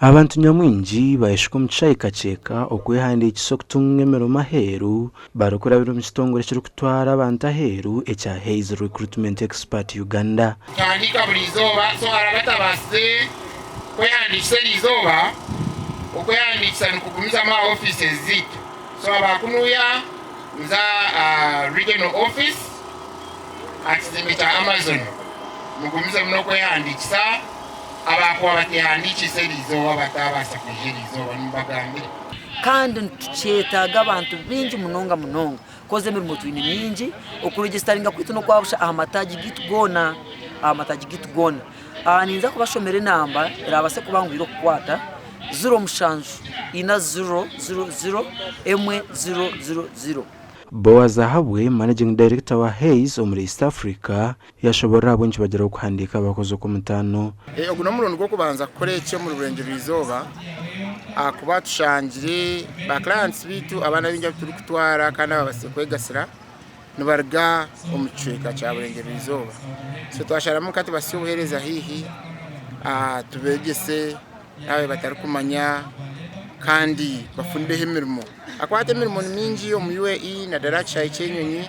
Abantu nyamwingi bayeshuka omu kishaayi Kakyeka okwehandiikisa okutunga emirimo aheeru barikurabira omu kitongore ekirikutwara abantu aheeru ekya Hays Recruitment Expert Uganda. Tuhandiika buri izooba, so hari abatabaasize kwehandiikisa eri izooba, okwehandiikisa nikugumizamu aha offices zaitu. So aba kunuya muze aha regional office aha kizimbe kya Amazon mugumizemu n'okwehandiikisa. Abakuba batehandiikiise eri izooba bataabaasa kwija eri izooba nimubagambire. Kandi nitukyetaaga abantu baingi munonga munonga koz emirimo twine mingi, okuregisitaringa kwaitu n'okwa busha aha mataagi gaitu goona, aha mataagi gaitu goona. Ninza kubashomera enamba erabaase kubanguhira okukwata, ziro mushanju ina ziro ziro ziro emwe ziro ziro ziro. Boaz Ahabwe, Managing Director wa Hays omuri East Africa, Yashoborora ahabw'enki bagira okuhandiika abakozi okw'omutaano. Ogu n'omurundi gw'okubanza kukora eki omuri Burengyerwa-izooba ahakuba tushangire ba clients baitu abaana baingi abu turikutwara kandi ababaasize kwegasira nibaruga omu kicweka kya Burengyerwa-izooba. So twasharamu nka tubahitsye obuheereza haihi, tubeegyese n'ababaire batarikumanya kandi bafunireho emirimo ahakuba hati emirimo ni mingi omu UAE naddala aha kishaayi ky'enyonyi.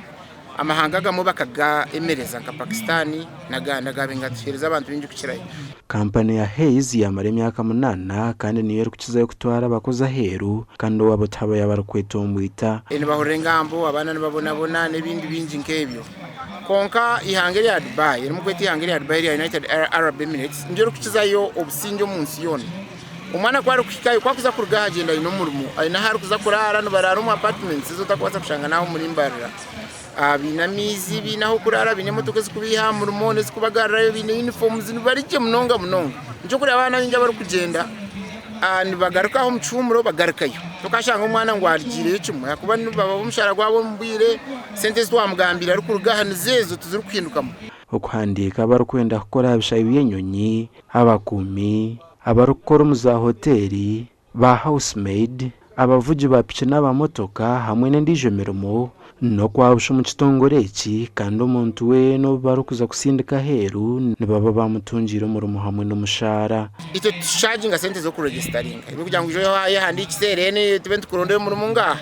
Amahanga agamwe bakagaemereza nka Pakistan n'agandi agaabaire nigatuheereza abantu baingi kukirayo. Kampani ya Hays yaamara emyaka munaana kandi niyo erikukizayo kutwara abakozi aheeru kandi owaabo tihabayo abarikwetomboita. Nibahurira engambo, abaana nibabonabona n'ebindi bingi nk'ebyo. Kwonka eihanga erya Dubai, erimu kweta eihanga erya Dubai erya United Arab Emirates, niryo ririkukizayo obusingye omu nsi yoona. Omwana ku arikuhikayo, ku arikuza kuruga aha agyenda aine omurimo, aine ahu arikuza kuraara, nibaraara omu apatimenti ezi otarikubaasa kushanga n'aha omuri Mbarara. Baine amaizi, baine ah'okuraara, baine emotoka ezikubaiha aha murimo n'ezikubagarurayo, baine yunifoomuzi, nibari gye munonga munonga. Nikyo orikureeba abaana baingi abarikugyenda nibagaruka aha omu kihuumuro bagarukayo. Tokashanga omwana ngu arugiireyo kimwe ahakuba nibabaha omushaara gwabo omu bwire, sente ezi twamugambiire arikuruga aha nizo ezo tizirikuhindukamu. Okuhandiika abarikwenda kukora aha bishaayi by'enyonyi, abakuumi, abarikukora omu zaahoteeri, ba housemaid, abavugi ba piki n'aba motoka hamwe n'endiijo mirimo n'okwabusha omu kitongore eki kandi omuntu weena ou barikuza kusindika aheeru nibaba baamutungiire omurimo hamwe n'omushaara. Itwe tituchaginga sente z'okuregisitaringa ebyo kugira ngu oije oyehandiikise then tube nitukurondera omurimo ngaaha.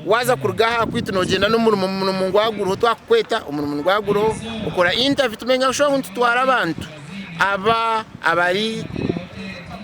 Waaza kuruga aha kwaitu noogyenda n'omurimo omurimo gwaguriho twakukweta omurimo nigwaguriho okora interview tumenya shuwa ngu nitutwara abantu aba abari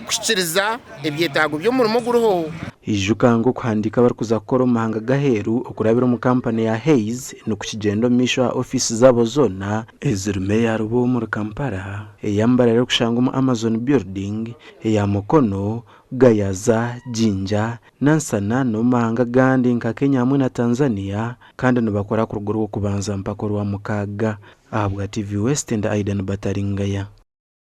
kuhikiriza ebyetaago by'omurimo oguriho. Ijuka ngu okuhandiika abarikuza kukora omu mahanga g'aheeru okurabira omu kampani ya Hays nikukigyenda omu maisho aha ofiisi zaabo zoona ezirimu eya Rubo omuri Kampala, eya Mbarara erikushangwa omu Amazon Building, eya Mukono, Gayaza, Jinja, Nansana n'omu mahanga agandi nka Kenya hamwe na Tanzania kandi nibakora kuruga orw'okubanza mpaka orwamukaaga. Ahabwa TV West ndi Aidan Bataringaya.